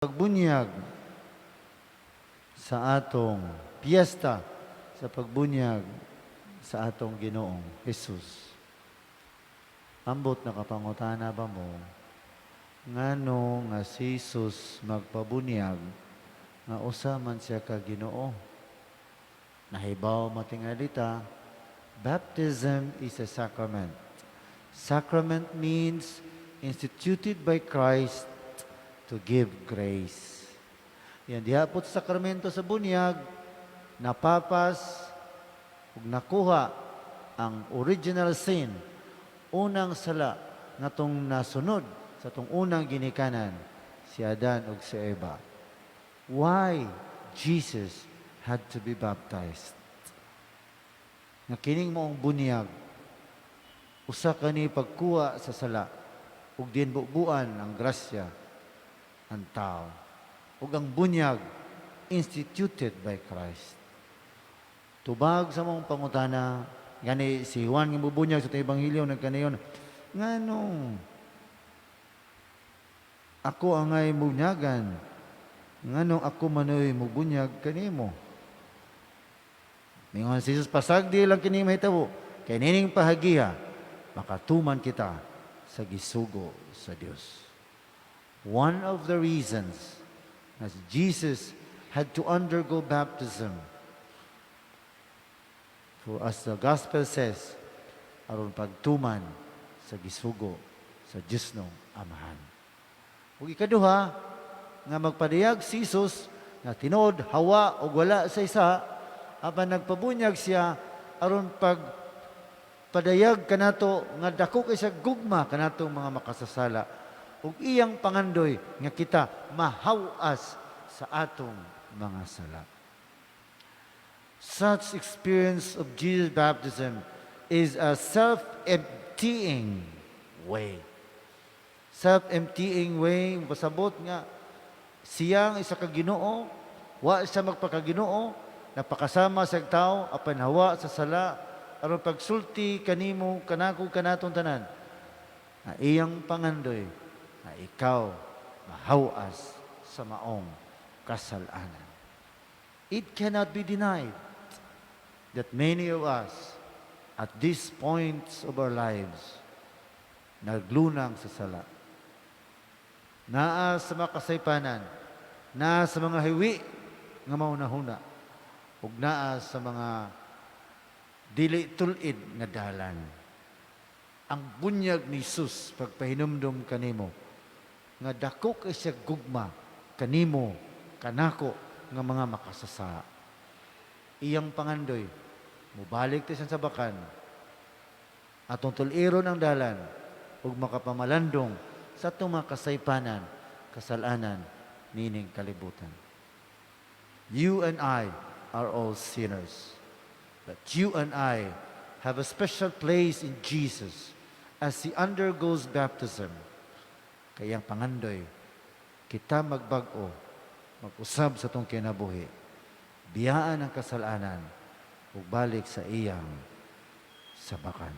Pagbunyag sa atong piyesta sa pagbunyag sa atong Ginoong Jesus. Ambot, nakapangutana ba mo ngano nga si Jesus magpabunyag nga usa man siya ka Ginoo? Nahibaw matingali ta, baptism is a sacrament. Sacrament means instituted by Christ to give grace. Yan, diha po sa sakramento sa bunyag, napapas ug nakuha ang original sin, unang sala nga tong nasunod sa tong unang ginikanan, si Adan ug si Eva. Why Jesus had to be baptized? Nga kining maong bunyag, usa kani pagkuha sa sala ug diin bubuan ang grasya ang tao. Ug ang bunyag instituted by Christ. Tubag sa maong pangutana, gani si Juan nga mubunyag sa Ebanghelyo nagkanayon, "Nganong ako angay bunyagan? Nganong ako manoy mubunyag kanimo?" Mingon si Jesus, "Pasagdi lang kini mahitabo. Kay nining pahagiha, makatuman kita sa gisugo sa Dios." One of the reasons as Jesus had to undergo baptism, for as the gospel says, aron pagtuman sa gisugo sa Diyos no Amahan. Ug ikaduha, nga magpadayag si Jesus na tinuod hawa o wala sa isa, apan nagpabunyag siya aron pag padayag kanato nga dako kay sa gugma kanatong mga makasasala ug iyang pangandoy nga kita mahawas sa atong mga sala. Such experience of Jesus' baptism is a self-emptying way. Self-emptying way, pasabot nga siya ang isa ka Ginoo, wa siya magpakaginoo, napakasama sa tao apan hawa sa sala aron pagsulti kanimo, kanako, kanatong tanan nga iyang pangandoy nga ikaw mahawas sa maong kasalanan. It cannot be denied that many of us at this points of our lives naglunang sa sala. Naa sa mga kasaypanan, naa sa mga hiwi nga maunahuna, ug naa sa mga dili tul-id nga dalan. Ang bunyag ni Jesus pagpahinumdom kanimo nga dako kay siya gugma kanimo, kanako nga mga makasasala. Iyang pangandoy, mubalik ta sa sabakan, atong tul-iron ang dalan ug makapamalandong sa atong mga kasaypanan, kasalanan nining kalibutan. You and I are all sinners. But you and I have a special place in Jesus as He undergoes baptism. Kay ang pangandoy, kita magbag-o, mag-usab sa atong kinabuhi. Biyaan ang kasalanan, ug balik sa iyang sabakan.